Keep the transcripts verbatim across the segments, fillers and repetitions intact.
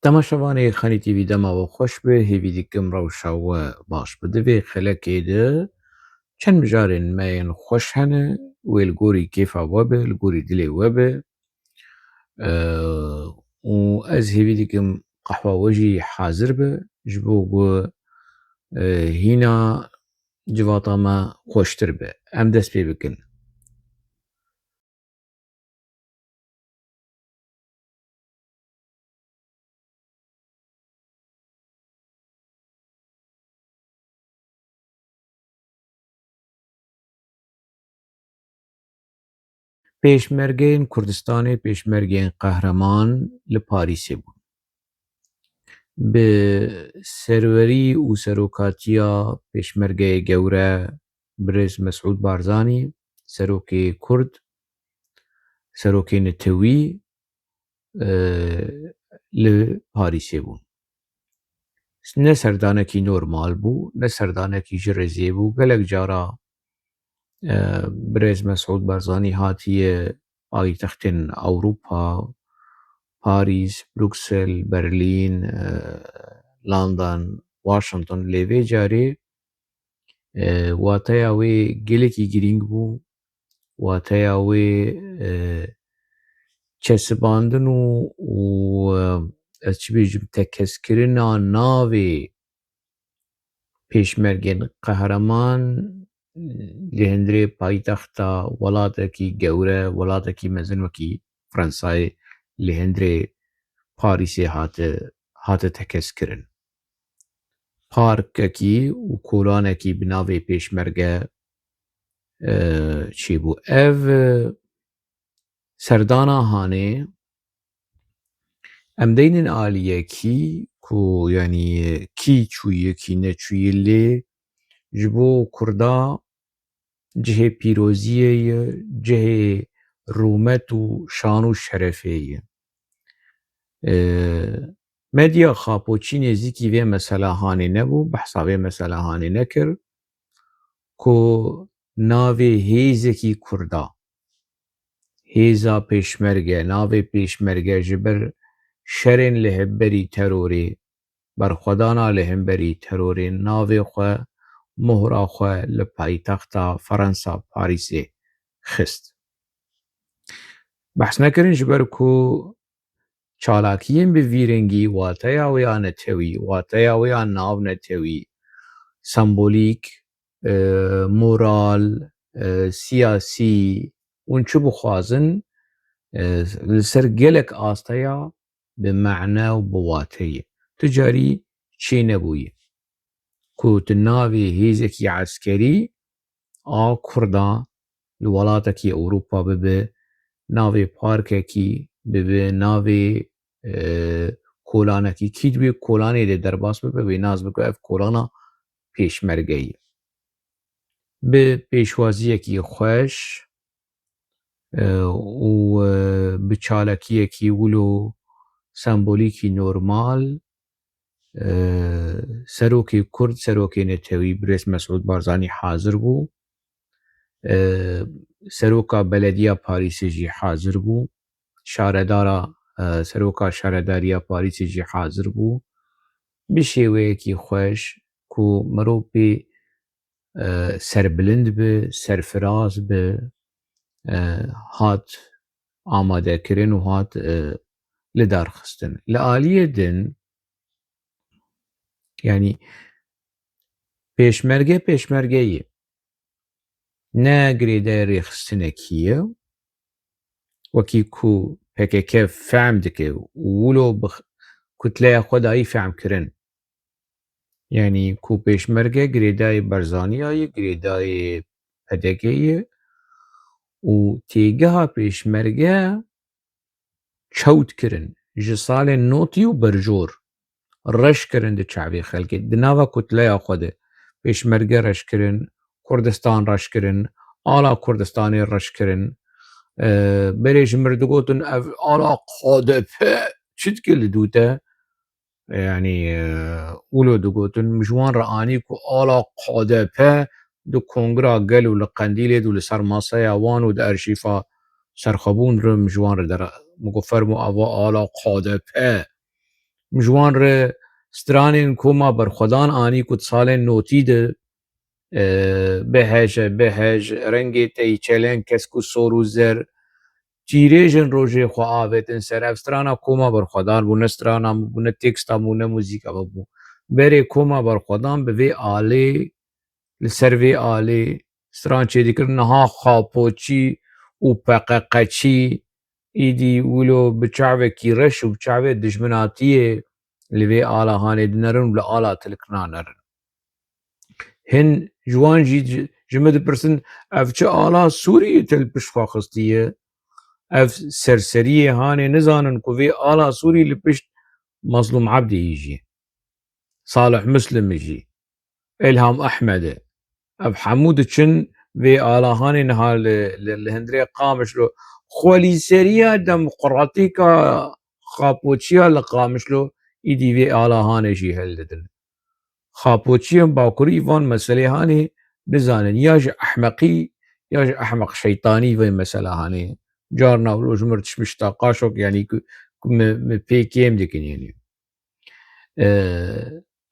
Temaşevanê Xanî T V, dema we xweş be, hêvî dikim rewşa we baş be. Di vê xelekê de çend mijarên me yên xweş hene, wê li gorî kêfa we be, li gorî dilê we be. Eee, û ez hêvî dikim qehwa we jî hazir be, ji bo ku, eee, hîna civata me xweştir be. Em dest pê bikin. Pêşmergeyên Kurdistanê, pêşmergeyên qehreman li Parîsê bûn. Bi serwerî û serokatiya pêşmergeyê gewre birêz Mesûd Barzanî, serokê Kurd, serokê netewî, e, li Parîsê bûn. Ne serdanekî normal bû, ne serdanekî ji rêzê bû. Gelek cara, e, birêz Mesûd Barzanî hatiye paytextên Ewropa, Parîs, Bruksel, Berlîn, e, London, Washington, lê vê carê, e, wateya wê gelekî girîng bû. Wateya wê, e, çesibandin û, û, e, ez çi bêjim, tekeskirina navê pêşmergên qehreman li hundirê paytexta welatekî gewre, welatekî mezin wekî Fransayê li hundirê Parîsê hate, hate tekez kirin. Parkekî û kolanekî bi navê pêşmerge, e, çêbû. Ev, e, serdana hanê em deynin aliyekî ku, yanî, kî çûye, kî neçûye, lê ji bo Kurda cihê pîroziyê ye, cihê rûmet û şan û şerefê ye. E, medya Xapoçî nêzîkî vê mesela hanê nebû, behsa vê mesela hanê nekir ku navê hêzekî Kurda, hêza pêşmerge, navê pêşmerge ji ber şerên li hemberî terorê, berxwedana li hemberî terorê, navê xwe, mohra xwe li paytexta Fransa, Parîsê xist. Behs nekirin ji ber ku çalakiyên bi vî rengî, wateya wê ya netewî, wateya wê ya navnetewî, sembolîk, e, moral, e, siyasî, hûn çi bixwazin, e, li ser gelek asteya bi mane û bi wate ye. Tu carî çênebûye ku tu navê hêzekî eskerî a Kurda li welatekî Ewropa bibe, navê parkekî bibe, navê, e, kolanekî, kî di wê kolanê de derbas bibe, wê nas bike ev kolana pêşmerge ye. Bi pêşwaziyekî xweş, e, û, e, bi çalakiyekî wilo sembolîkî normal, e, serokê Kurd, serokê netewî birêz Mesûd Barzanî hazir bû. E, seroka belediya Parîsê jî hazir bû. Şaredara, e, seroka şaredariya Parîsê jî hazir bû. Bi şêweyekî xweş ku mirov pê, e, serbilind bi, serfiraz bi, e, hat amadekirin û hat, e, lidarxistin. Li aliyê din, yanî pêşmerge, pêşmerge ye. Ne girêdayê rêxistinekî ye. Wekî ku P K K fehm dike û wilo bi kutleya xwe dayî fehm kirin. Yanî ku pêşmerge girêdayê Barzaniya ye, girêdayê P D K ye û têgeha pêşmerge çewt kirin. Ji salên notî û berjor reş kirin di çavê xelkê. Di nava kutleya xwe de pêşmerge reş kirin, Kurdistan reş kirin, ala Kurdistanê reş kirin. E, berê ji mir digotin, ev ala K D P çi dike li dû te? Yanî, e, wilo digotin, min ji wan re anî ku ala K D P di Kongra Gel û li Qendîlê de û li ser masaya wan û di arşîfa serxwebûn re min ji wan re dera. Min got, fermo, ava ala K D P. Min ji wan re stranên koma berxwedan anî ku di salên notî de, e, bihej, bihej, rengê te yî çeleng, kesk û sor û zer, çîrêjin rojê xwe avêtin ser. Ev strana koma berxwedan bû, ne strana min bû, ne teksta min bû, ne muzîka min bû. Berê koma berxwedan bi vê alê, li ser vê alê stran çêdikirin. Niha xapoçî û peqeqeçî îdî wilo bi çavekî reş û bi çavê dijminatiyê li vê ala hanê dinerin û li ala tilkina nerin. Hin ji wan jî ji, ji min dipirsin, ev çi ala Sûrî ye te li pişt xwe xistiye? Ev serseriyê hanê nizanin ku vê ala Sûrî li pişt Mazlûm Ebdî jî, Salih Muslim jî, Îlham Ehmed e. Ev hemû diçin vê alahanê niha li, li, li hundirê Qamişlo. Xwelîseriya demokratîka xapoçiya li Qamişlo îdî vê alahanê jî hildidin. Xapoçiyên Bakurî van meselê hanê nizanin. Ya ji ehmeqî ya ji ehmeq şeytanî vê mesela hanê. Carna wilo ji mir tişmiş ta qaşok, yanî ku, ku me, me pê kêm dikin, yanî. E,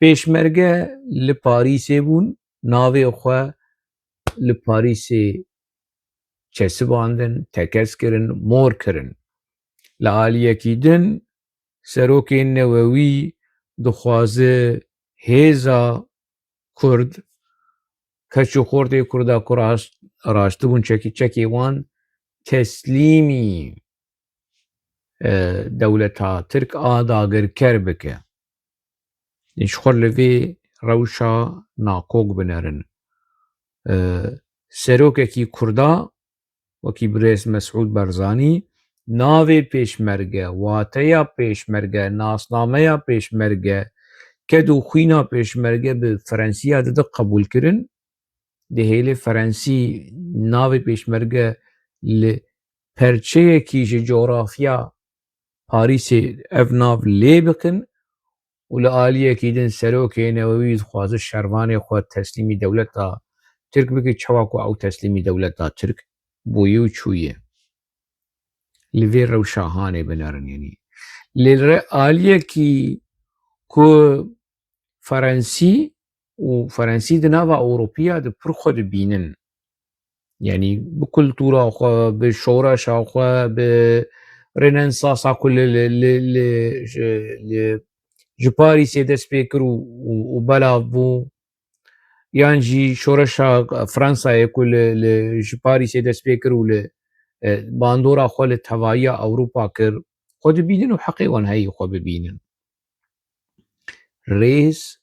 pêşmerge li Parîsê bûn, navê xwe li Parîsê çesibandin, tekez kirin, mor kirin. Li aliyekî din serokê Newewî dixwaze hêza Kurd, keç û xortê Kurda ku raşt, raştibûn çekî, çekê wan teslîmî, e, dewleta Tirk a dagirker bike. Ji xwe li vê rewşa nakok binerin. E, serokekî Kurda, wekî birêz Mesûd Barzanî, navê pêşmerge, wateya pêşmerge, nasnameya pêşmerge, ked û xwîna pêşmerge bi Ferensiya dide qebûlkirin. Dihêlê Ferensî navê pêşmerge li perçeyekî ji coğrafya Parîsê ev nav lê bikin û li aliyekî din serokê Newewî dixwaze şervanê xwe teslîmî dewleta Tirk bike, çawa ku ew teslîmî dewleta Tirk bûye û çûye. Li vê rewşa hanê binerin, yanî. Lê li aliyekî ku Ferensî û Ferensî di nava Ewropiya de pir xwe dibînin. Yanî bi kultura xwe, bi şoreşa xwe, bi Rênesasa ku li, li, li, li, ji, li, ji Parîsê dest pê kir û, û, û belav bû, yan jî şoreşa Fransayê ku li, li, ji Parîsê dest pê kir û li, e, bandora xwe li tevahiya Ewropa kir, xwe dibînin û heqê wan heye xwe bibînin. Rêz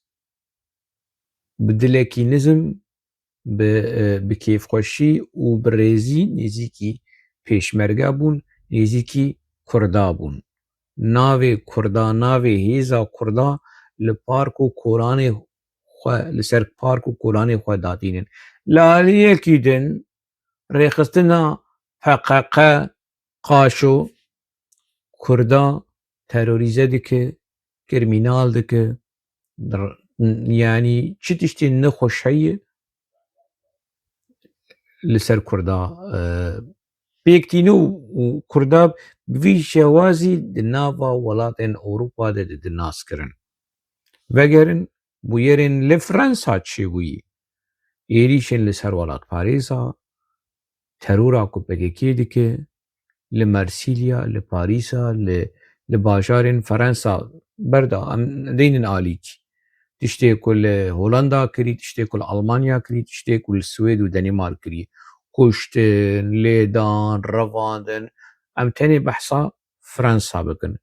bi dilekî nizm, bi, e, bi kêfxweşî û bi rêzî nêzîkî pêşmerge bûn, nêzîkî Kurda bûn. Navê Kurda, navê hêza Kurda li park û kolanê xwe, li ser park û kolanê xwe datînin. Li aliyekî din rêxistina P K K, qaşo Kurda terorîze dike, krîmînal dike, r-, yanî çi tiştê nexweş heye li ser Kurda, e, pêk tîne û, û Kurda bi vî şewazî di nava welatên Ewropa de didin naskirin. Vegerin bûyerên li Fransa çêbûyî. Êrîşên li ser welatparêza, terora ku P K K dike, li Mersîlya, li Parîsa, li, li bajarên Fransa berda, em deynin alîkî. Tiştê ku li Holanda kirî, tiştê ku li Almanya kirî, tiştê ku li Swêd û Danîmark kirî. Kuştin, lêdan, revandin. Em tenê behsa Fransa bikin.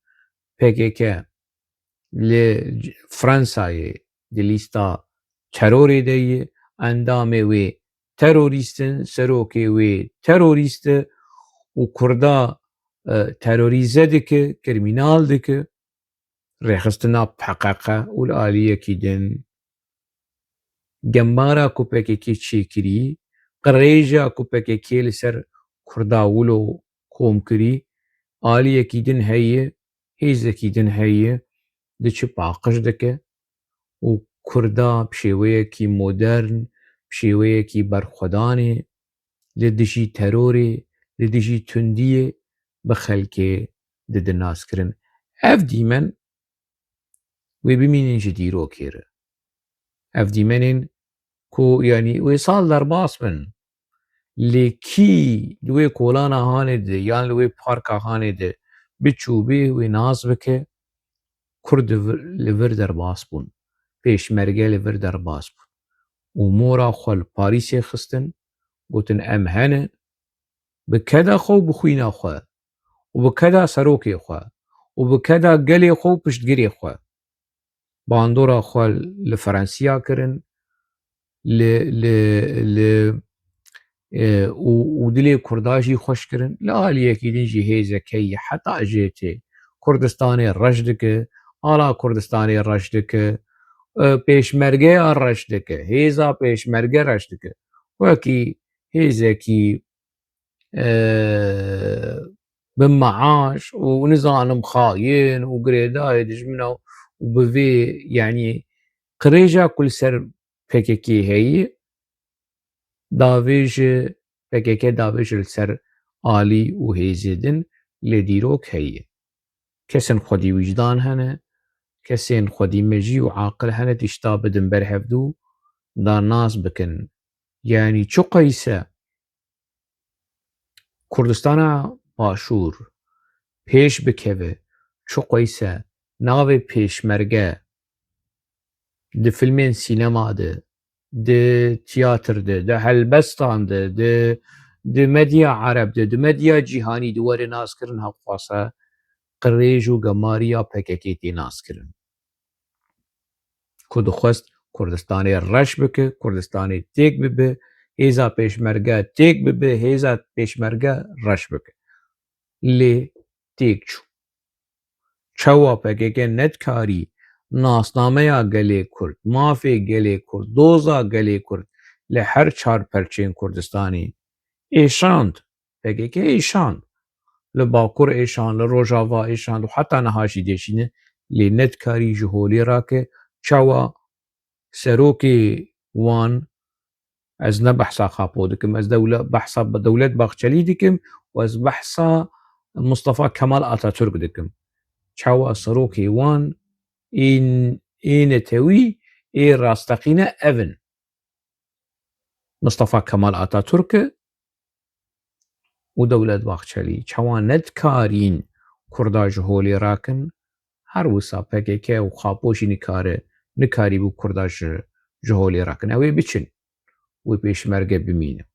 P K K li Fransayê di lîsta terorê de ye, endamê wê terorîst in, serokê wê terorîst e û Kurda, e, terorîze dike, krîmînal dike. Rêxistina P K K û li aliyekî din gemara ku P K K çêkirî, qirêja ku P K K li ser Kurda wilo kom kirî, aliyekî din heye, hêzekî din heye, diçe paqij dike û Kurda bi şêweyekî modern, bi şêweyekî berxwedanê, li dijî terorê, li dijî tundiyê bi xelkê didin naskirin. Ev dîmen wê bimînin ji dîrokê re. Ev dîmenên ku, yanî, wê sal derbas bin, lê kî li wê kolana hanê de yan li wê parka hanê de biçûbê, wê nas bike, Kurd li vir, li vir derbas bûn, pêşmerge li vir derbas bûn û mora xwe li Parîsê xistin, gotin, em hene, bi keda xwe û bi xwîna xwe û bi keda serokê xwe û bi keda gelê xwe û piştgirê xwe. Bandora xwe li Fransiya kirin, li, li, li, e, û, û dilê Kurda jî xweş kirin. Li aliyekî din jî hêzekeyî heta jê tê. Kurdistanê reş dike, ala Kurdistanê reş dike, e, pêşmergeya reş dike, hêza pêşmerge reş dike. Wekî hêzekî e, bi meaş û nizanim xayin û girêdayê dijmina û bi vê, yanî, qirêja ku li ser P K K heyî, davêje, P K K davêje li ser alî û hêzê din lê dîrok heye. Kesên xwedî wijdan hene, kesên xwedî mejî û aqil hene, tişta bidin ber hevdû da nas bikin. Yanî çi qeyse Kurdistana Başûr pêş bikeve, çi qeyse navê pêşmerge di filmên sînema de, di tiyatir de, di helbestan de, di, di medya ereb de, di medya cîhanî de were naskirin, hewqasa qirêj û gemariya P K K tê naskirin. Ku dixwest Kurdistanê reş bike, Kurdistanê têk bibe, hêza pêşmerge têk bibe, hêza pêşmerge reş bike. Lê têk çû. Çawa P K K nedikarî nasnameya gelê Kurd, mafê gelê Kurd, doza gelê Kurd li her çar perçeyên Kurdistanê êşand, P K K êşand. Li Bakur êşand, li Rojava êşand û heta niha jî dêşîne, lê nedikarî ji holê rake. Çawa serokê wan, ez ne behsa Xapo dikim, ez dewle-, behsa Dewlet Baxçelî dikim û ez behsa Mustafa Kemal Atatürk dikim. Çawa serokê wan ê, ê netewî, ê rasteqîne ev in. Mustafa Kemal Atatürk û Dewlet Baxçelî çawa nedikarîn Kurda ji holê rakin, her wisa P K K û Xapo jî nikare, nikarîbû Kurda ji, ji holê rakin. Ew ê biçin, wê pêşmerge bimîne.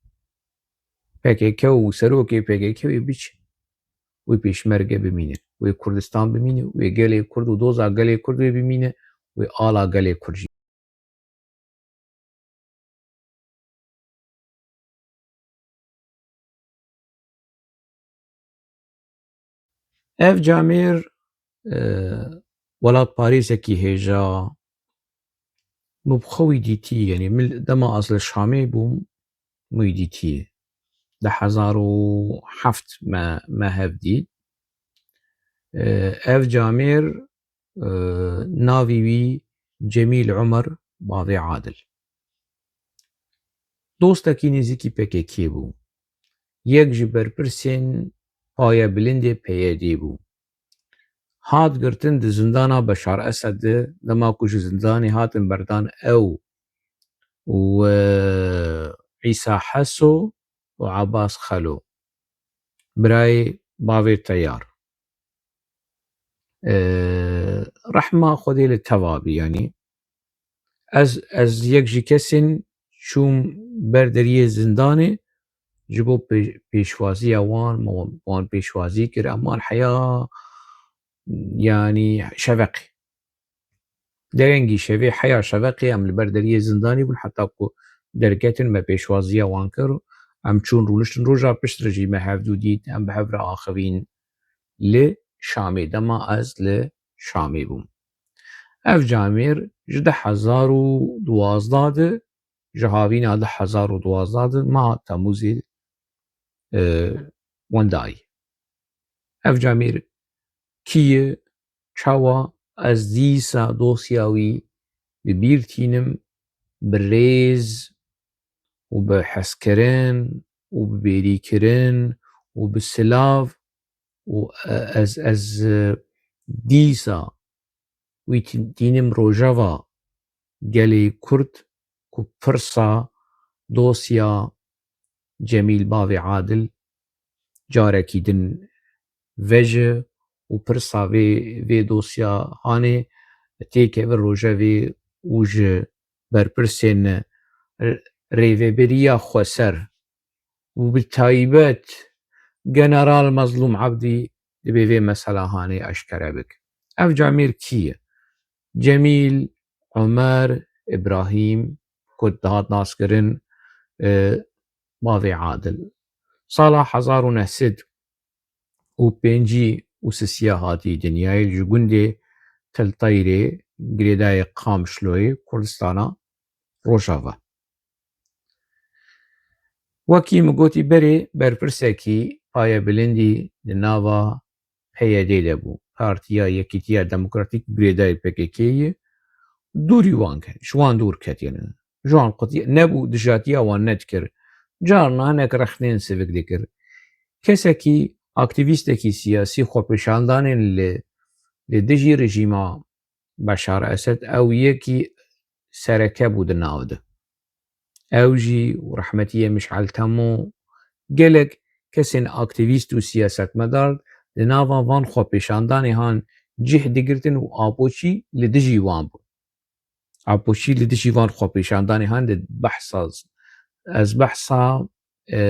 P K K û serokê P K K wê biçin, wê pêşmerge bimîne, wê Kurdistan bimîne, wê gelê Kurd û doza gelê Kurd wê bimîne, wê ala gelê Kurd jî. Ev camêr, e, welatparêzekî hêja, min bi xwe wî dîtî, yanî min dema ez li Şamê bûm, min wî dîtî. Du hezar û heft me, me hev dît. E, ev camêr, e, navê wî Cemîl Omer, bavê Adil. Dostekî nêzîkî P K K bû. Yek ji berpirsên payebilindê P Y D'ê bû. Hat girtin di zindana Beşar Esed de, dema ku ji zindanê hatin berdan ew û, e, Îsa Heso û Abbas Xelo, birayê bavê Teyar. E, rehma Xwedê li teva bî, yanî. Ez, ez yek ji kesên çûm ber deriyê zindanê, ji bo pê-, pêşwaziya wan, me wan pêşwazî kir, em wan heya, yanî şeveqê. Derengî şevê, heya şeveqê em li ber deriyê zindanê bûn, heta ku derketin, me pêşwaziya wan kir û em çûn rûniştin. Roja piştre jî me hevdû dît, em bi hev re axivîn li Şamê, dema ez li Şamê bûm. Ev camêr ji du hezar û duwazdeh de, ji havîna du hezar û duwazdeh de, meha Temûzê, e, wendayî. Ev camêr kî ye, çawa ez dîsa dosya wî bi bîr tînim, bi rêz û bi hezkirin û bi bêrîkirin û bi silav û, e, ez, ez, e, dîsa wî tî-, tînim rojeva gelê Kurd ku pirsa dosya Cemîl Bavê Adil carekî din veji û pirsa vê, vê dosya hanê têkeve rojevê û ji berpirsên rêveberiya xweser û bi taybet General Mezlûm Ebdî dibê vê mesela hanê eşkere bike. Ev camêr kî ye? Cemîl Omer Îbrahîm, ku dihat naskirin, e, Bavê Adil. Sala hezar û neh sed û pêncî û sisiya hatî dinyayê, ji gundê Til Teyrê, girêdayê Qamişloyê, Kurdistana Rojava. Wekî min gotî berê, berpirsekî payebilindî di nava P Y D de bû. Partiya Yekîtiya Demokratîk girêdayî P K K yê, dûrî wan ket, ji wan dûr ket, yani. Ji wan qutî nebû, dijatiya wan nedikir. Carna hinek rexnên sivik dikir. Kesekî, aktîvîstekî siyasî, xwepêşandanên li, li dijî rejîma Beşar Esed, ew yekî sereke bû di nav de. Ew jî û rehmetiyê Mişal Temo, gelek kesên aktîvîst û siyasetmedar di nava van xwepêşandanê han cih digirtin û Apoçî li dijî wan bû. Apoçî li dijî van xwepêşandanê han di behsa, ez behsa, e,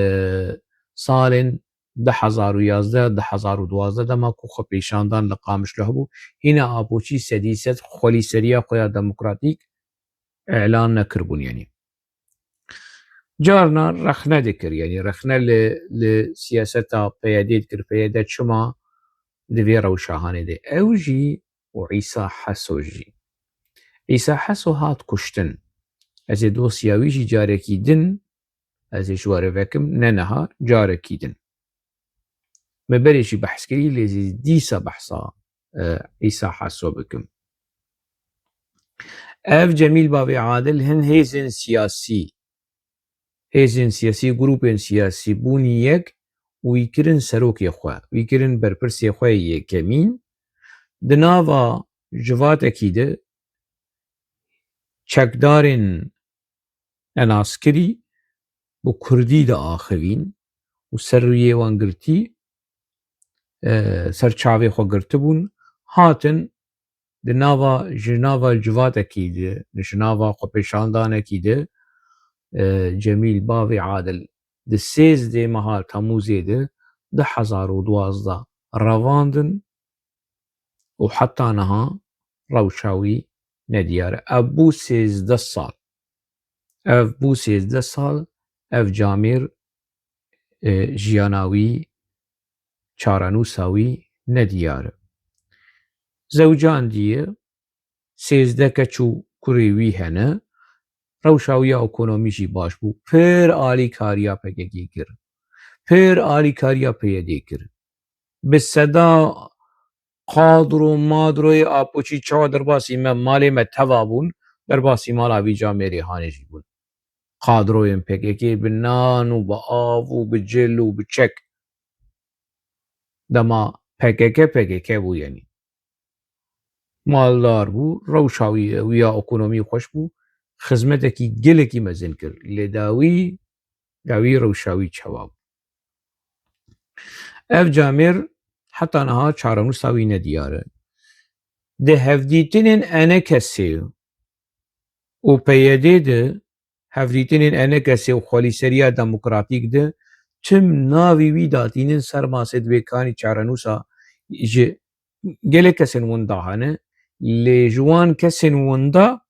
salên du hezar û yazdeh, du hezar û duwazdeh dema ku xwepêşandan li Qamişlo hebû, hîna Apoçî sedî sed xwelîseriya xwe ya demokratîk îlan nekiribûn, yanî. Carna rexne dikir, yanî rexne li, li siyaseta P Y D dikir, P Y D çima di vê rewşa hanê de. Ew jî û Îsa Heso jî. Îsa Heso hat kuştin. Ez ê dosya wî jî carekî din, ez ê ji we re vekim, ne niha, carekî din. Me berê jî behs kirî, lê zî dîsa behsa, e, Îsa Heso bikim. Ev Cemîl Bavê Adil hin hêzên siyasî, hêzên siyasî, grûpên siyasî bûn yek û wî kirin serokê xwe, wî kirin berpirsê xwe yê yekemîn. Di nava civatekî de çekdarên nenaskirî bi kurdî diaxivîn û ser rûyê wan girtî, e, ser çavê xwe girtibûn, hatin di nava, ji nava civatekî de, ji nava xwepêşandanekî de, e, Cemîl Bavê Adil di sêzdeh meha Temûzê de du hezar û duwazdeh revandin û heta niha rewşa wî nediyar e. Ev bû sêzdeh sal. Ev bû sêzdeh sal, ev camêr, e, jiyana wî, çarenûsa wî nediyar e. Zewcandiye, sêzdeh keç û kurê wî hene, rewşa wî ya ekonomî jî baş bû. Pir alîkariya P K K kir. Pir alîkariya P Y D kir. Bi seda qadro madroyê Apoçî çawa derbasî me, malê me teva bûn, derbasî mala vî camêrê hanê jî bûn. Qadroyên P K K bi nan û bi av û bi cil û bi çek dema P K K P K K bû, yanî maldar bû, rewşa wî, wî ya ekonomî xweş bû, xizmetekî gelekî mezin kir. Lê dawî, dawî rewşa wî çawa bû? Ev camêr heta niha çarenûsa wî nediyar e. Di hevdîtinên E N K S û P Y D de, hevdîtinên E N K S û Xwelîseriya Demokratîk de, tim navî wî datînin ser masê, divê kanî çarenûsa ji gelek kesên winda hene, lê ji wan kesên winda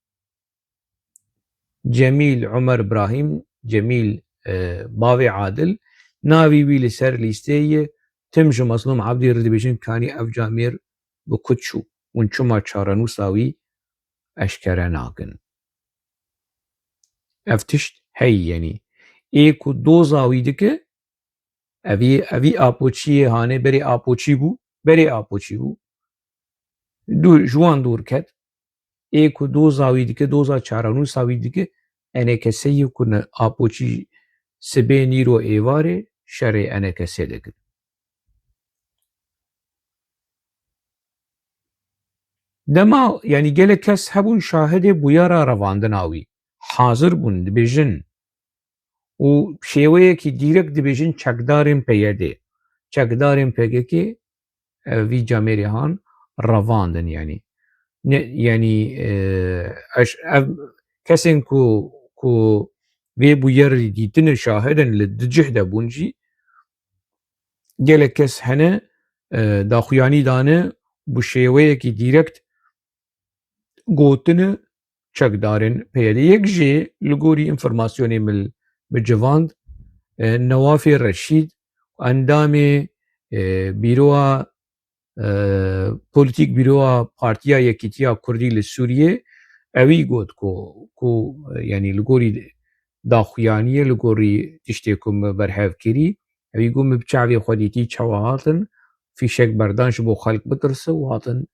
Cemîl Omer Brahîm, Cemîl, e, Bavê Adil, navî wî li ser lîsteyê ye. Tim ji Mezlûm Ebdî re dibêjin, kanî ev camêr bi ku çû? Hûn çima çarenûsa wî eşkere nakin? Ev tişt heyî, yanî ê ku doza wî dike, evî, evî Apoçiyê hanê, berê Apoçî bû, berê Apoçî bû. Dûr, ji wan dûr ket. Ê ku doza wî dike, doza çarenûsa wî dike, E N K S yê ku ne Apoçî sibê, nîro, êvarê şerê E N K S dikin. Dema, yanî gelek kes hebûn şahidê bûyera revandina wî. Hazir bûn, dibêjin. Û şêweyekî dîrek dibêjin çekdarên P Y D. Çekdarên P K K, e, vî camêrê han revandin, yanî. Ne, yanî, e, eş-, ev kesên ku, ku vê bûyerî dîtine şahid in, li du cih de bûn jî, gelek kes hene, e, daxuyanî dane, bi şêweyekî dîrekt gotine çekdarên P Y D. Yek jê li gorî înformasyonê min, min civand, e, Newafê Reşîd, endamê, e, bîroya, e, polîtîk bîroya Partiya Yekîtiya Kurdî li Sûriyê, ewî got ku, ku, e, yanî li gorî daxuyaniyê, li gorî tiştê ku min berhev kirî, ewî got min bi çavê xwe dîtî çawa hatin, fîşek berdan ji bo xelk bitirse û hatin,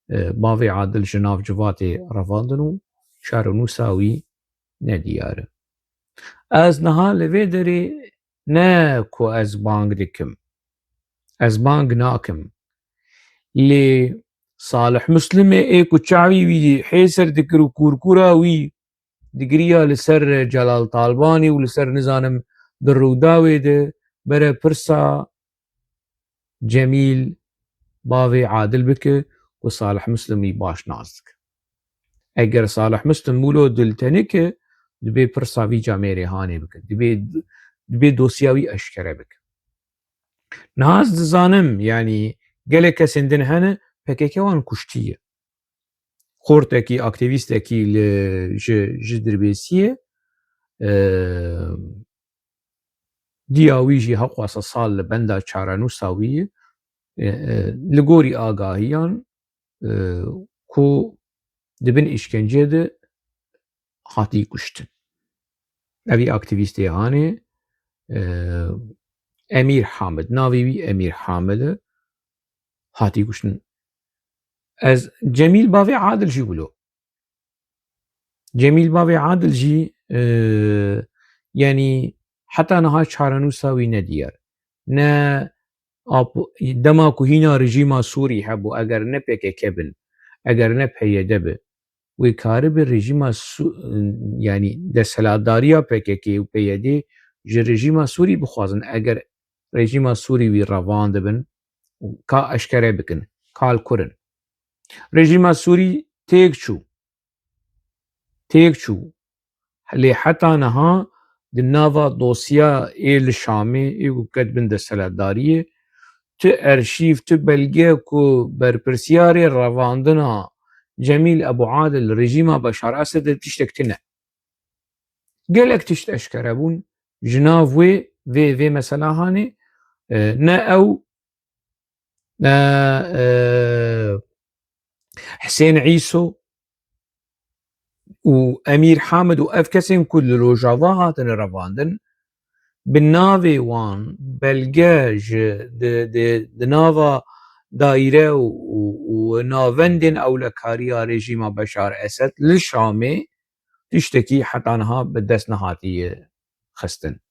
e, bavê Adil ji nav civatê revandin û çarenûsa wî nediyar e. Ez niha li vê derê ne ku ez bang dikim, ez bang nakim. Lê Salih Muslimê ê ku çavî wî hêser dikir û kûrkûra wî digiriya li ser Celal Talbanî û li ser, nizanim, di Rûdawê de bere pirsa Cemîl bavê Adil bike ku Salih Muslim wî baş nas dike. Eger Salih Muslim wilo diltenike, dibê pirsa vî camêrê hanê bike. Dibê, dibê dosya wî eşkere bike. Niha ez dizanim, yanî gelek kesên din hene, P K K wan kuştiye. Xortekî, aktîvîstekî li, ji, ji Dirbêsiyê, e, diya wî jî hewqasa sal li benda çarenûsa wî ye. E, e, li gorî agahiyan, e, ku di bin îşkenceyê de hatî kuştin. Evî aktîvîstê hanê, e, Emîr Hamid, navê wî Emîr Hamid e, hatî kuştin. Ez Cemîl bavê Adil jî wilo. Cemîl bavê Adil jî, e, yanî heta niha çarenûsa wî nediyar. Ne ap-, dema ku hîna rejîma Sûrî hebû, eger ne P K K bin, eger ne P Y D bi, wê karibe rejîma Sû-, yanî desthilatdariya P K K û P Y D ji rejîma Sûrî bixwazin, eger rejîma Sûrî wî revandibin, ka eşkere bikin, ka li kur in. Rejîma Sûrî têk çû. Têk çû. Lê heta niha di nava dosya ê li Şamê, ê ku ket bin desthilatdariyê, tu erşîv, tu belge ku berpirsiyarê revandina Cemîl Ebû Adil rejîma Beşar Esed de tiştek tune. Gelek tişt eşkere bûn. Ji nav wê, vê, vê mesela hanê, e, ne ew, e, e, Hisên Îso û Emîr Hamid û ev kesên ku li Rojava hatine revandin, bi navê wan belge ji di, di, di nava daîre û, û, û navendên ewlekariya rejîma Beşar Esed li Şamê tiştekî heta niha bi dest nehatiye xistin.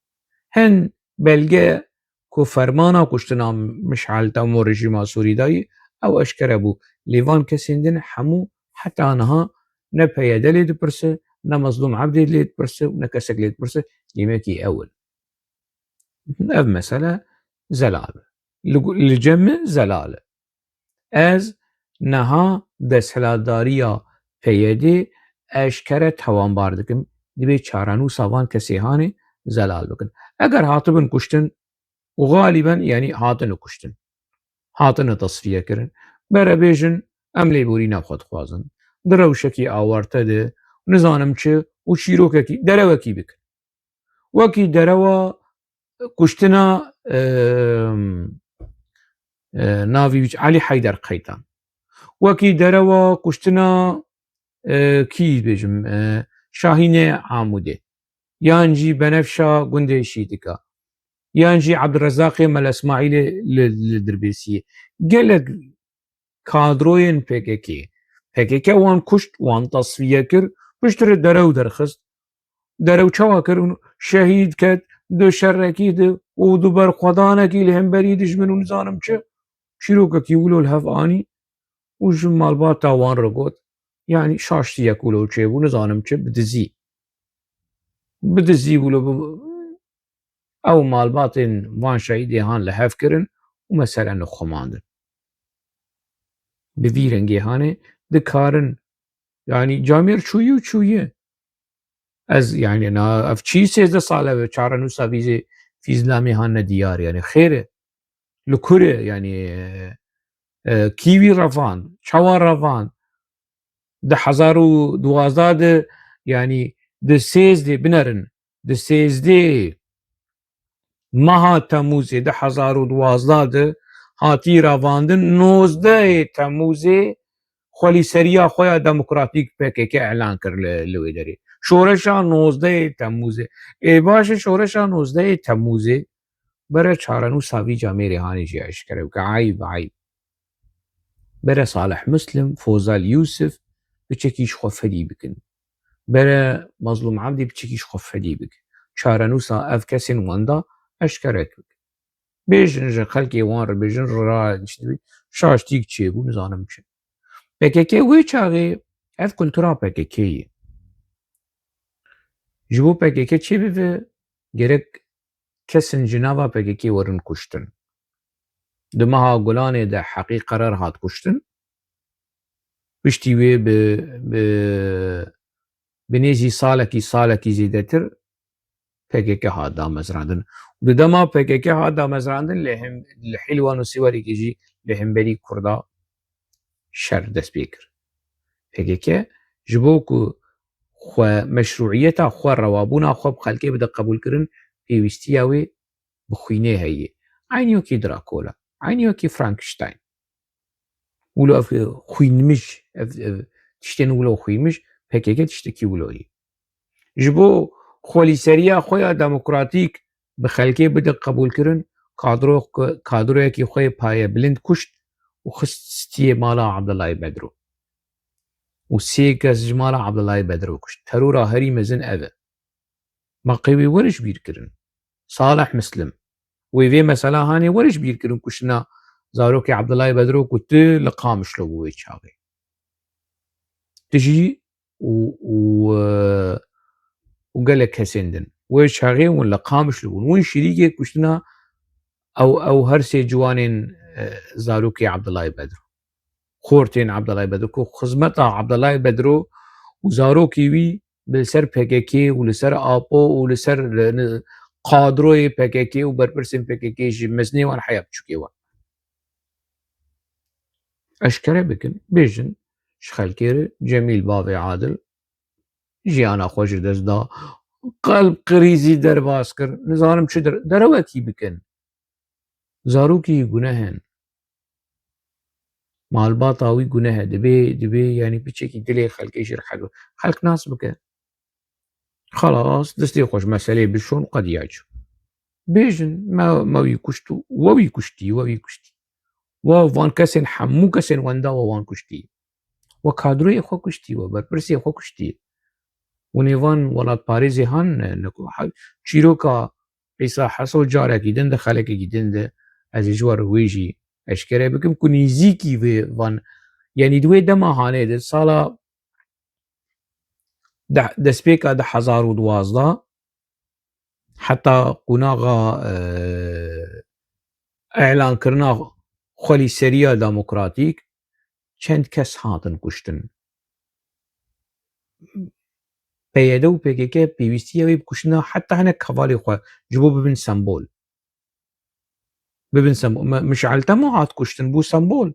Hin belge ku fermana kuştina Mişal Temû rejîma Sûrî dayî, ew eşkere bû. Lê van kesên din hemû heta niha ne P Y D lê dipirse, ne Mezlûm Ebdî lê dipirse û ne kesek lê dipirse, demekî ew in. Ev mesele zelal e. Li, li cem min zelal e. Ez niha desthilatdariya P Y D eşkere tawanbar dikim, divê çarenûsa van kesê hanê zelal bikin. Eger hatibin kuştin û xalîben, yanî hatine kuştin, hatine tesfiye kirin, bere bêjin, em lêborîna xwe dixwazin. Di rewşekî awarte de, nizanim çi, û çîrokekî, derewekî bikin. Wekî derewa kuştina, e, e, navî wî Elî Heyder Qeytan. Wekî derewa kuştina, e, kî bêjim, e, Şahînê Amûdê. Yan jî Benefşa gundê Şîtika. Yan jî Ebdurezaqê Mele Îsmaîlê li, li Dirbêsiyê. Gelek kadroyên P K K. P K K wan kuşt, wan tasfiye kir, piştre derew derxist. Derew çawa kir? Hûn şehîd ket, di şerekî de û di berxwedanekî li hemberî dijmin û nizanim çi, çîrokekî wilo li hev anî. û ji malbata wan re got, yanî şaştiyek wilo çêbû, nizanim çi, bi dizî. Bi dizî wilo bi-, ew malbatên van şehîdê han li hev kirin û mesele nixumandin. Bi vî rengê hanê dikarin, yanî camêr çûyî û çûyî. Ez, yanî, na, ev çî sêzdeh sal e, çarenûsa vî zê fîzlamê han ne diyar, yanî, xêr e. Li kur e, yanî, e, e, kî wî revand, çawa revand? Di hezar û duwazdeh de, yanî, di sêzdê binerin, di sêzdê meha Temûzê du hezar û duwazdeh de hatî revandin, nozdehê Temûzê xwelîseriya xwe ya demokratîk P K K elan kir li, li wê derê. Şoreşa nozdehê Temûzê. Ê baş e, şoreşa nozdehê Temûzê bere çarenûsa vî camêrê hanê jî eşkere bike. Eyb, eyb. Bere Salih Muslim, Fozal Yusuf, piçekî ji xwe fedî bikin. Bere Mazlûm Abdî piçekî ji xwe fedî bikin. Çarenûsa ev kesên wenda eşkere bikin. Bêjin ji xelkê wan re, bêjin ra, işte, şaştîk çêbû, nizanim çi. P K K wê çaxê, ev kultura P K K ye. Ji bo P K K çê bibe, gerek kesên ji nava P K K werin kuştin. Di meha Gulanê de Heqî Qerar hat kuştin. Piştî wê bi, bi, bi nêzî salekî, salekî zêdetir P K K hat damezrandin. Û di dema P K K hat damezrandin, li him-, li Hîlwan û Siwerekê jî li hemberî Kurda şer dest pê kir. P K K ji bo ku xwe meşrûiyeta xwe, rewabûna xwe bi xelkê bide qebûlkirin, pêwîstiya wê bi xwînê heye. Eynî wekî Dracula, eynî wekî Frankenstein. Wilo ev xwînmij, ev, ev tiştên wilo xwînmij, P K K tiştekî wilo ye. Ji bo xwelîseriya xwe ya demokratîk bi xelkê bide qebûlkirin, kadro-, kadroyekî xwe yê payebilind kuşt û xistiyê mala Abdullahê Bedro. Û sê kes ji mala Abdullahê Bedro kuşt. Terora herî mezin ev e. Ma qey wê were ji bîr kirin. Salih Muslim. Wê vê mesela hanê were ji bîr kirin kuştina zarokê Abdullahê Bedro ku tu li Qamişlo bû wê çaxê. Tu jî û, û, e, û gelek kesên din. Wê çaxê hûn li Qamişlo bûn. Hûn şirîkê kuştina ew, ew her sê ciwanên, e, zarokê Abdullahê Bedro. Xortên Abdullahê Bedro ku xizmeta Abdullahê Bedro û zarokê wî li ser P K K û li ser Apo û li ser, li, li kadroyê P K K û berpirsên P K K jî mezinê wan heya biçûkê wan. Eşkere bikin, bêjin, ji xelkê re Cemîl bavê Adil jiyana xwe ji dest da, qelb qirîzî derbas kir, nizanim çi der-, derewekî bikin. Zarokî guneh in. Malbata wî guneh e. Dibê, dibê, yanî piçekî dilê xelkê jî rehet be. Xelk nas bike. Xelas, destê xwe ji meselê bişon, qediya çû. Bêjin, me, me wî kuşt û we wî kuştî, we wî kuştî. We van kesên, hemû kesên wenda we wan kuştî. We kadroyê xwe kuştî, we berpirsê xwe kuştî. Hûn ê van welatparêzê han ne, ne ku he-, çîroka Îsa Heso carekî din de, xelekekî din de, ez ê ji we re wê jî eşkere bikim ku nêzîkî vê van, yanî di wê dema hanê de, sala de, destpêka du hezar û duwazdeh heta qonaxa, e, îlankirina xwelîseriya demokratîk, çend kes hatin kuştin. P Y D û P K K pêwîstiya wê bi kuştina heta hinek hevalê xwe ji bo bibin sembol. Bibin sembol. Me-, Mişal Temo hat kuştin, bû sembol.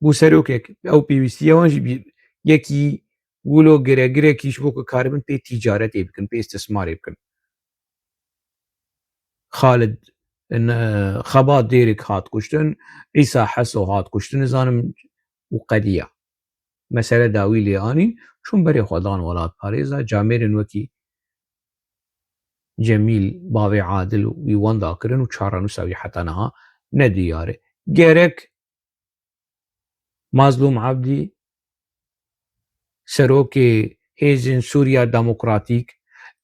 Bû serokek. Ew pêwîstiya wan jî bî-, yekî wilo giregirekî ji bo ku karibin pê tîcaretê bikin, pê îstismarê bikin. Xalid, n-, Xebat Dêrik hat kuştin, Îsa Heso hat kuştin, nizanim û qediya. Mesele dawî lê anî, çûn berê xwe dan welatparêza, camêrên wekî Cemîl bavê Adil wî wenda kirin û çarenûsa wî heta niha ne diyar e. Gerek Mazlûm Abdî, serokê Hêzên Sûriya Demokratîk,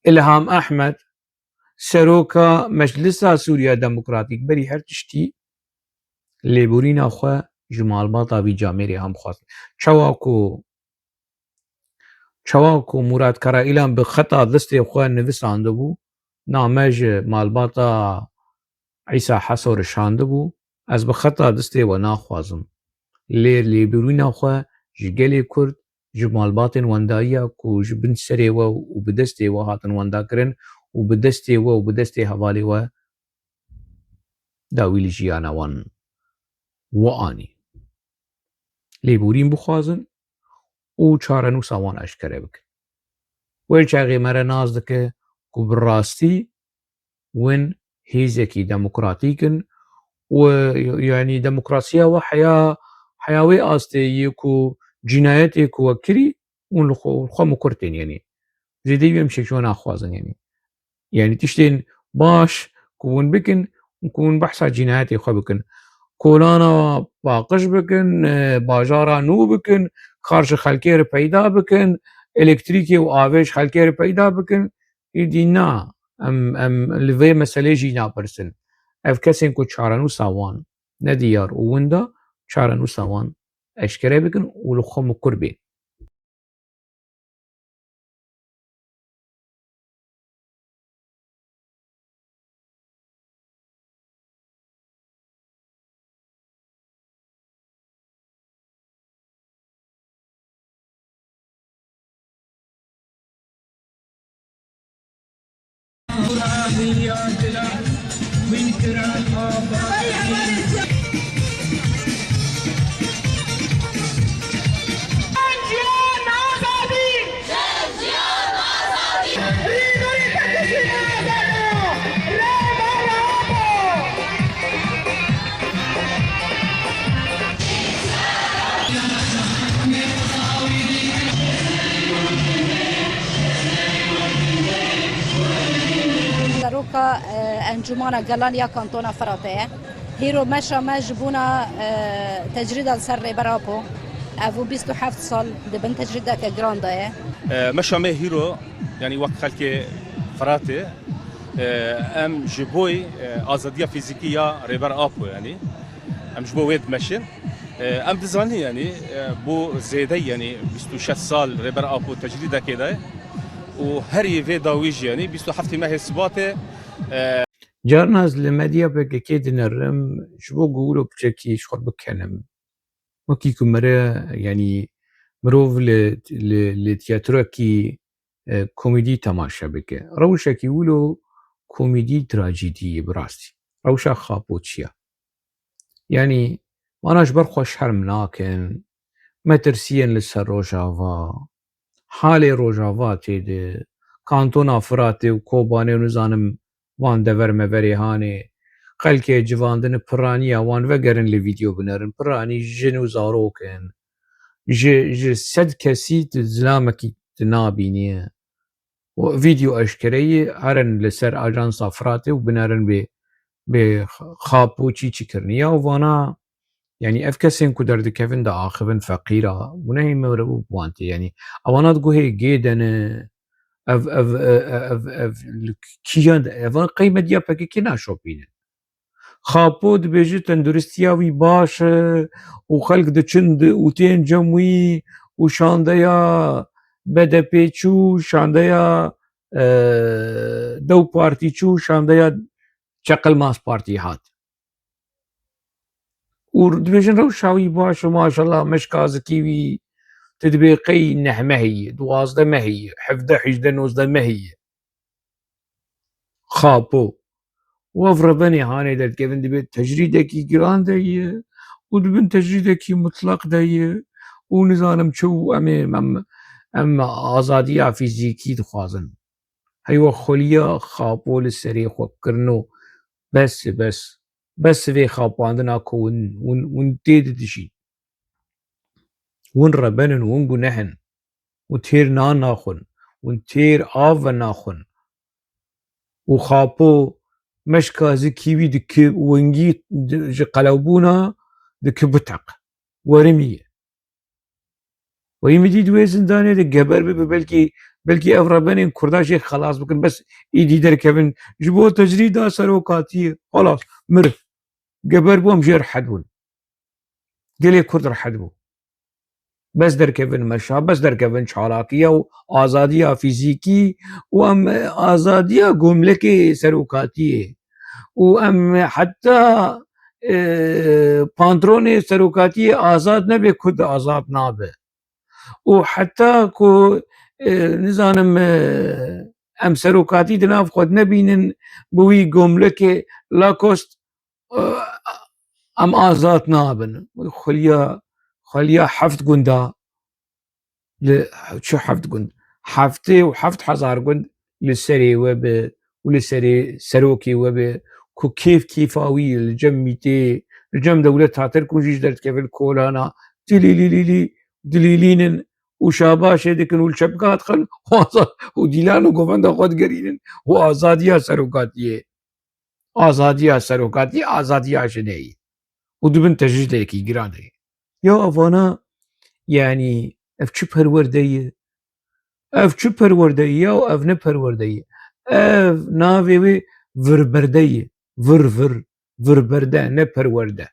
Îlham Ehmed, seroka Meclisa Sûriya Demokratîk, berî her tiştî lêborîna xwe ji malbata vî camêrê hem xwest. Çawa ku, çawa ku Murat Karaîlan bi xeta destê xwe nivisandibû, name ji malbata Îsa Heso re şandibû, ez bi xeta destê we naxwazim. Lê lêbirîna xwe ji gelê Kurd, ji malbatên wendayiya ku ji bin serê we û bi destê we hatin wendakirin û bi destê we û bi destê hevalê we dawî li jiyana wan we anî. Lêborîn bixwazin û çarenûsa wan eşkere bikin. Wê çaxê me re nas dike ku bi rastî win hêzekî demokratîk in û, yanî, demokrasiya we heya, heya wê astê yê ku cînayetê ku we kirî, hûn li xwe, xwe mikur tên, yanî. Zêdeyî wê em şêşo naxwazin, yanî. Yanî tiştên baş ku hûn bikin, ku hûn behsa cînayetê xwe bikin. Kolana paqij bikin, e, bajara nû bikin, kar ji xelkê re peyda bikin, elektrîkê û avê ji xelkê re peyda bikin. Îdî na, em, em li vê meselê jî napirsin. Ev kesên ku çarenûsa wan ne diyar û winda, çarenûsa wan eşkere bikin û li xwe mikur bên. Seroka, e, Encûmana Gelan ya Kantona Firatê ye. Hîro meşa me ji bona, e, tecrîda li ser Rêber Apo. Ev û bîst û heft sal di bin tecrîdeke giran de ye. E, meşa me hîro, yanî wek xelkê Firatê, e, em ji boy, e, azadiya fîzîkî ya Rêber Apo, yanî em ji bo wê dimeşin. E, em dizanin, yanî, e, bo zêde, yanî bîst û şeş sal Rêber Apo tecrîdekê de û herî vê dawî jî, yanî bîst û heftê mehê Sibatê, e, Carna ez li medya P K K dinerim, ji bo ku wilo piçekî ji xwe bikenim. Wekî ku mere, yanî mirov li, li, li tiyatroyekî, e, komîdî temaşe bike. Rewşekî wilo komîdî trajîdî ye bi rastî. Rewşa Xapo çi ye? Yanî, vana ji ber xwe şerm nakin, metirsiyên li ser Rojava, halê Rojava tê de, Kantona Firatê û Kobanê û nizanim van dever meverê hanê, xelkê civandin piraniya wan vegerin li vîdeo binerin, piranî jin û zarok in. Ji, ji sed kesî tu zilamekî tu nabînî. Û vîdeo eşkereyî herin li ser Ajansa Firatê û binerin bê, bê Xapo çî çi kiriniye û vana, yanî ev kesên ku derdikevin diaxivin feqîra, û nehê mere û bi wan tê, yanî ewana diguhê gê de ne, ev, ev, e, e, ev, ev, li kiyan de, evan qey medya P K K naşopînin. Xapo dibêje tenduristiya wî baş e û xelk diçin di û tên cem wî û şandeya B D P çû, şandeya, e, Dew Partî çû, şandeya Çeqilmaz Partî hat. Û dibêjin rewşa wî baş e, maşallah, meşka zikî wî, tu dibê qey neh mehî ye, duwazdeh mehî ye, hevdeh, hejdeh, nozdeh mehî ye. Xapo. Û ev rebenê hanê derdikevin dibê tecrîdekî giran de ye û di bin tecrîdekî mutlaq de ye û nizanim çi û em ê, em, em azadiya fîzîkî dixwazin. Heywa xweliya Xapo li serê xwe kirino. Bes e, bes. Bes e vê xapandina ku hûn, hûn, hûn tê didijîn. Hûn reben in, hûn guneh in. Hûn têr nan naxwin. Hûn têr av ve naxwin. Û Xapo meşka zikî wî dike wengî di, ji qelewbûna dike biteq. Werimî ye. Weyî min dît wê zindanê de geber bibe, belkî, belkî ev rebenên Kurda jê xelas bikin, bes îdî derkevin. Ji bo tecrîda serokatiyê, xelas, mir. Geber bû, em jê rehet bûn. Gelê Kurd rehet bû. Bes derkevin meşa, bes derkevin çalakiya û azadiya fîzîkî û em, e, azadiya gomlekê serokatiyê û em heta, e, pantronê serokatiyê azad nebe, Kurd azad nabe. Û heta ku, e, nizanim, e, em serokatî di nav xwe de nebînin, bi wî gomlekê Lacoste, e, em azad nabin. Xweliya, xweliya heft gunda, li çi heft gund? Heftê û heft hezar gund li serê we be û li serê serokê we be, ku kêf kêfa wî li cem mîtê, li cem dewleta Tirk û jî ji derdikevin kolana, dilîlîlîlî, dilîlînin û şabaşê dikin û li çepika dixin û aza-, û dîlan û govenda xwe digerînin û azadiya serokatiyê. Azadiya serokatiyê, azadiya jinê ye. Û dibin tecrîdekî giran e. Ya evana, yanî, ev çi perwerde ye? Ev çi perwerde ye ya? Ev ne perwerde ye. Ev navê wê virberde ye. Vir vir. Virberde, ne perwerde.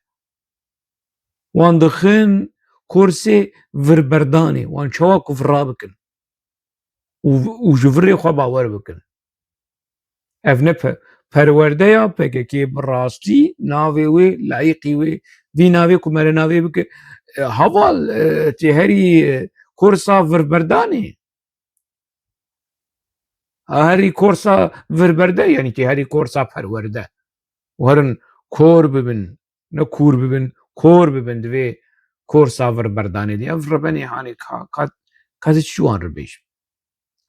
Wan dixin kursê virberdanê. Wan çawa ku vira bikin û, û ji virê xwe bawer bikin. Ev ne pe-, perwerdeya P K K, bi rastî navê wê, layîqî wê, vî navê ku mere navê bike, e, heval, e, tê herî, e, kursa virberdanê. Ha, herî kursa virberde, yanî tê herî kursa perwerde. Werin kor bibin, ne kûr bibin, kor bibin, divê kursa virberdanê de. Ev rebenê hanê ka, ka, ka ez çi wan re bêjim?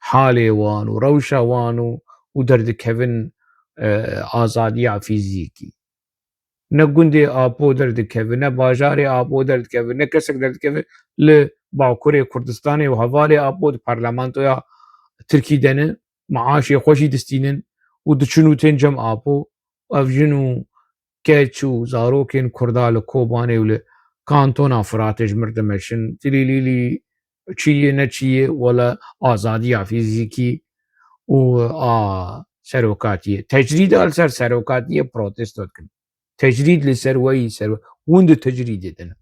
Halê wan û rewşa wan û, û derdikevin, e, azadiya fîzîkî. Ne gundê Apo derdikeve, ne bajarê Apo derdikeve, ne kesek derdikeve li Bakurê Kurdistanê û hevalê Apo di parlamentoya Tirkî de ne, maaşê xwe jî distînin û diçin û tên cem Apo. Ev jin û keç û zarokên Kurda li Kobanê û li kantona Firatê ji mir dimeşin. Tilîlîlî, çi ye ne çi ye, wele azadiya fîzîkî û a serokatiyê. Tecrîd a li ser serokatiyê protesto dikin. Tecrîd li ser we yî, ser we. Hûn di tecrîdê de ne.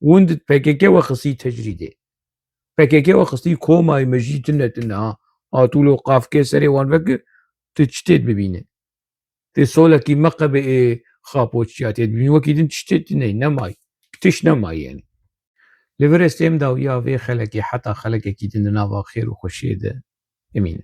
Hûn di P K K we xistî tecrîdê. P K K we xistî komayê me jî tune tune ha. Hatûlo qafkê serê wan vekir, tu çi tê bibîne? Tê solekî meqebê ê xapoçiya tê dibîn. Wekî din tiştê din ney, nemay. Tiş nemay yani. Li vir ez têm dawiya vê xelekê heta xelekekî din di nava xêr û xweşiyê de. Emîn.